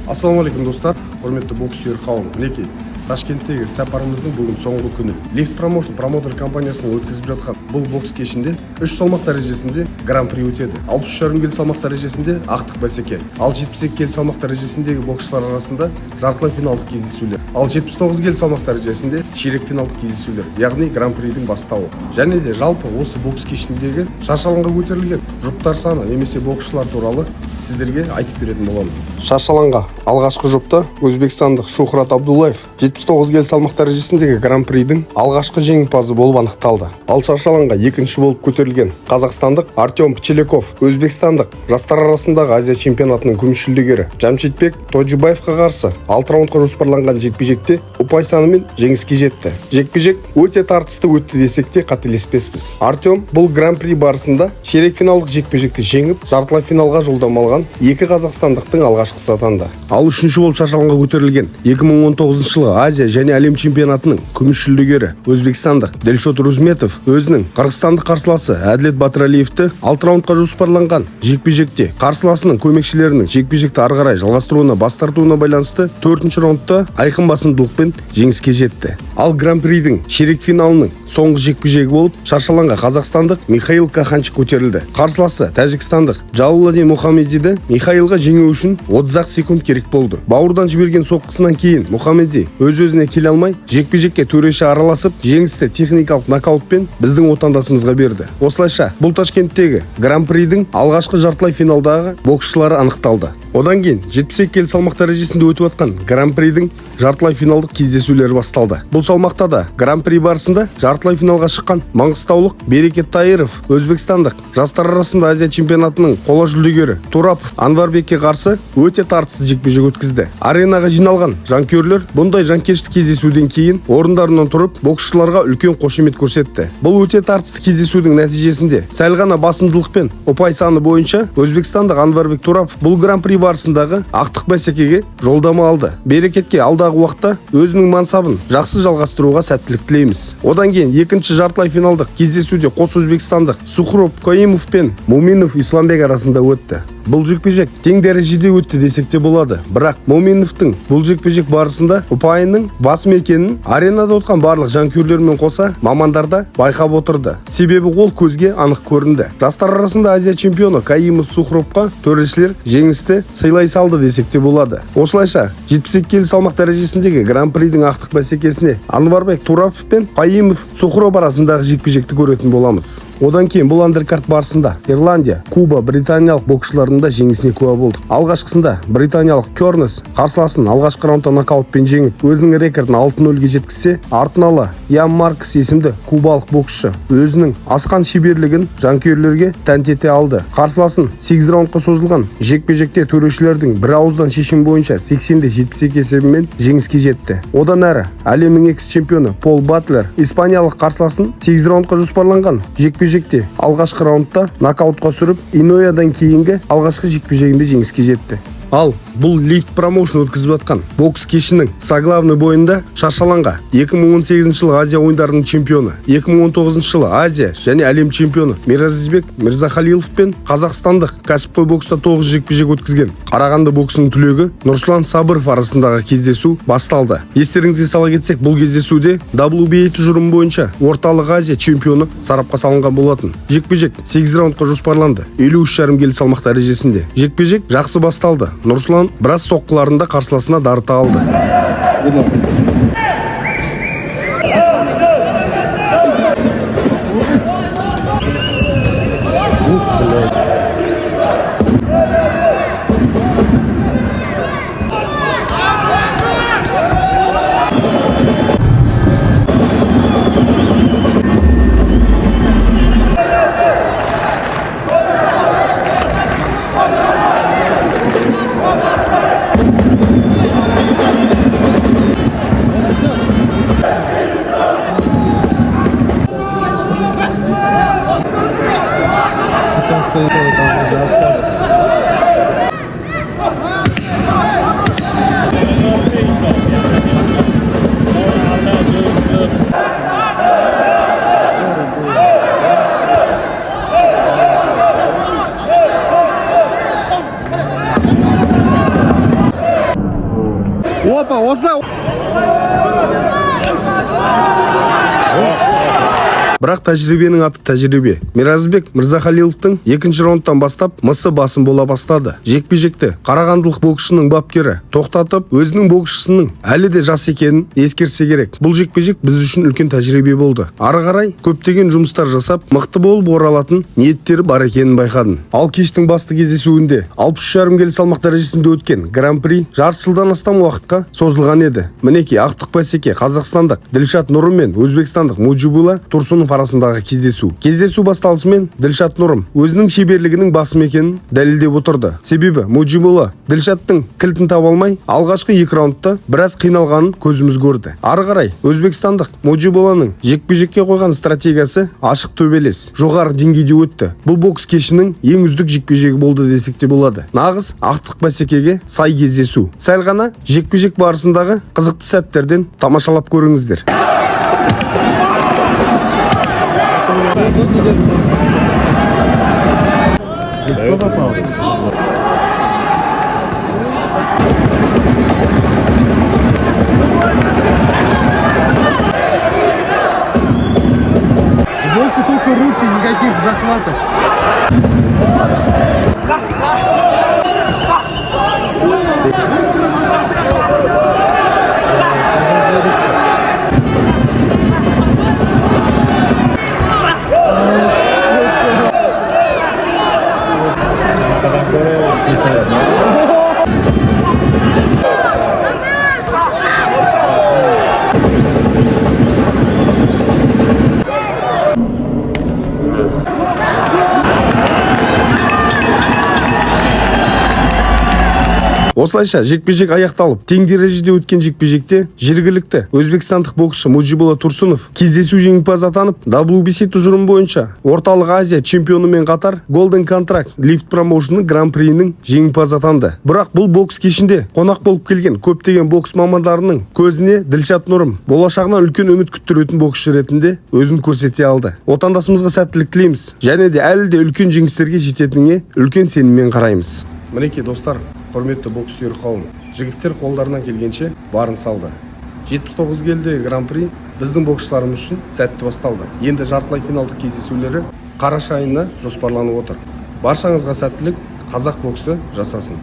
Ассалаумағалейкум, достар, құрметті бокс сүйер қауым! Мінекей, Ташкенттегі сапарымыздың бүгін соңғы күні. Лифт Промоушн промоутер компаниясының өткізіп жатқан бұл бокс кешінде үш салмақ дәрежесінде гран-при өтеді. 63,5 келі салмақ дәрежесінде ақтық бәсеке, ал 72 келі салмақ дәрежесіндегі боксшылар арасында жартылай финалдық кездесулер, ал 79 келі салмақ дәрежесінде ширек финалдық кездесулер, яғни гран-придің бастауы. Және де жалпы осы бокс кешіндегі шаршы алаңға көтерілген жұптар саны немесе боксшылар туралы сіздерге айтып беретін боламын. Шаршы алаңға алғашқы жұпта өзбекстандық Шухрат Абдуллаев 79 келі салмақ дәрежесіндегі гран-придің алғашқы жеңімпазы болып анықталды. Ал шаршы алаңға екінші болып көтерілген қазақстандық Артем Пчелеков өзбекстандық жастар арасындағы Азия чемпионатының күміс жүлдегері Жамшитбек Тожибаевқа қарсы 6 раундқа жоспарланған жекпе-жекте ұпай санымен жеңіске жетті. Жекпе-жек өте тартысты өтті десек те, қателеспеспіз. Артем бұл гран-при барысында ширек финалдық жекпе-жекті жеңіп, жартылай финалға жолдама алған екі қазақстандықтың алғашқысы атанды. Ал үшінші болып шаршы алаңға көтерілген 2019 жылғы Азия және әлем чемпионатының күміс жүлдегері өзбекстандық Дилшот Рузметов өзінің қырғызстандық қарсыласы Әділет Батыралиевті 6 раундқа жоспарланған жекпе-жекте қарсыласының көмекшілерінің жекпе-жекті ары қарай жалғастыруына бас тартуына байланысты төртінші раундта айқын басымдылықпен жеңіске жетті. Ал гран-придің ширек финалының соңғы жекпе-жегі болып шаршы алаңға қазақстандық Михаил Каханчик көтерілді. Қарсыласы тәжікстандық Жалоладин Мұхаммедиді Михаилға жеңу үшін 30 секунд керек болды. Бауырдан жіберген соққысынан кейін Мұхаммеди өз-өзіне келе алмай, жекпе-жекке төреші араласып, жеңісті техникалық нокаутпен біздің отандасымызға берді. Осылайша, бұл Ташкенттегі гран-придің алғашқы жартылай финалдағы боксшылары анықталды. Одан кейін 72 келі салмақ дәрежесінде өтіп жатқан гран-придің жартылай финалдық кездесулері басталды. Бұл салмақта да гран-при барысында жартылай финалға шыққан маңғыстаулық Берекет Тайыров өзбекстандық жастар арасында Азия чемпионатының қола жүлдегері Турапов Анварбекке қарсы өте тартысты жекпе-жек өткізді. Аренаға жиналған жанкүйерлер бұндай жанкешті кездесуден кейін орындарынан тұрып, боксшыларға үлкен қошемет көрсетті. Бұл өте тартысты кездесудің нәтижесінде сәл ғана басымдылықпен ұпай саны бойынша өзбекстандық Анварбек Турапов бұл гран-при барысындағы ақтық бәсекеге жолдама алды. Берекетке алдағы уақытта өзінің мансабын жақсы жалғастыруға сәттілік тілейміз. Одан кейін екінші жартылай финалдық кездесуде қос өзбекстандық Сухроб Коимов пен Муминов Исламбек арасында өтті. Бұл жекпе-жек тең дәрежеде өтті десек те болады, бірақ Муминовтың бұл жекпе-жек барысында ұпайының басым екенін аренада отқан барлық жанкүйерлермен қоса мамандар да байқап отырды, себебі ол көзге анық көрінді. Жастар арасында Азия чемпионы Каимов Сухробқа төрешілер жеңісті сыйлай салды десек те болады. Осылайша, 72 келі салмақ дәрежесіндегі гран-придің ақтық бәсекесіне Анварбек Турапов пен Каимов Сухроб арасындағы жекпе-жекті көретін боламыз. Одан кейін бұл андеркарт барысында Ирландия, Куба, британиялық боксшылардың да жеңісіне куә болдық. Алғашқысында британиялық Кернес қарсыласын алғашқы раундта нокаутпен жеңіп, өзінің рекордын 6-0-ге жеткізсе, артын ала Ян Маркс есімді кубалық боксшы өзінің асқан шеберлігін жанкүйерлерге тәнті ете алды. Қарсыласын 8 раундқа созылған жекпе-жекте төрешілердің бір ауыздан шешім бойынша 80-де 72 есебімен жеңіске жетті. Одан әрі әлемнің экс чемпионы Пол Батлер испаниялық қарсыласын 8 раундқа жоспарланған жекпе-жекте алғашқы раундта нокаутқа түсіріп, Иноядан кейінгі алғашқы жекпе-жегінде жеңіске жетті. Ал бұл Лифт Промоушн өткізіп жатқан бокс кешінің заглавный бойында шаршы алаңға 2018 жылы Азия ойындарының чемпионы, 2019 жылы Азия және әлем чемпионы Миразизбек Мирзахалилов пен қазақстандық кәсіпқой бокста 9 жекпе-жек өткізген Қарағанды боксының түлегі Нұрсұлан Сабыров арасындағы кездесу басталды. Естеріңізге сала кетсек, бұл кездесуде WBA тұжырымы бойынша Орталық Азия чемпионы сарапқа салынған болатын. Жекпе-жек 8 раундқа жоспарланды. 53,5 келі салмақ дәрежесінде жекпе-жек жақсы басталды. Нұрсұлан біраз соққыларында қарсыласына дарыта алды. Опа, осылай. Бірақ тәжірибенің аты тәжірибе. Миразбек Мырзахалиловтың екінші раундтан бастап мысы басым бола бастады. Жекпе-жекті қарағандылық боксшының бапкері тоқтатып, өзінің боксшысының әлі де жас екенін ескерсе керек. Бұл жекпе-жек біз үшін үлкен тәжірибе болды. Ары қарай көптеген жұмыстар жасап, мықты болып оралатын ниеттері бар екенін байқадым. Ал кештің басты кездесуінде 63,5 келі салмақ дәрежесінде өткен Гран-при жарты жылдан астам уақытқа созылған еді. Мінекей, ақтық бәсеке: қазақстандық Ділшат Нұрым мен өзбекстандық Муджибулла Турсунов арасындағы кездесу. Кездесу басталысымен Ділшат Нұрым өзінің шеберлігінің басым екенін дәлелдеп отырды. Себебі Муджибулла Ділшаттың кілтін таба алмай, алғашқы екі раундта біраз қиналғанын көзіміз көрді. Ары қарай өзбекстандық Муджибулланың жекпе-жекке қойған стратегиясы ашық төбелес, жоғары деңгейде өтті. Бұл бокс кешінің ең үздік жекпе-жегі болды десек те болады. Нағыз ақтық бәсекеге сай кездесу. Сәл ғана жекпе-жек барысындағы қызықты сәттерден тамашалап көріңіздер. Лицо попал. В боксе только руки, никаких захватов. Осылайша жекпе-жек аяқталып, тең дәрежеде өткен жекпе-жекте жергілікті өзбекстандық боксшы Муджибулла Турсунов кездесу жеңімпазы атанып, WBC тұжырымы бойынша Орталық Азия чемпионымен қатар Golden Contract Lift Promotion'ның Гран-приінің жеңімпазы атанды. Бірақ бұл бокс кешінде қонақ болып келген көптеген бокс мамандарының көзіне Ділшат Нұрым болашағынан үлкен үміт күттіретін боксшы ретінде өзін көрсете алды. Отандасымызға сәттілік тілейміз және де әлі де үлкен жеңістерге жететініне үлкен сеніммен қараймыз. Мінекей, достар, құрметті бокс сүйер қауым, жігіттер қолдарынан келгенше барын салды. 79 келідегі Гран-при біздің боксшыларымыз үшін сәтті басталды. Енді жартылай финалдық кездесулері қараша айына жоспарланып отыр. Баршаңызға сәттілік, қазақ боксы жасасын!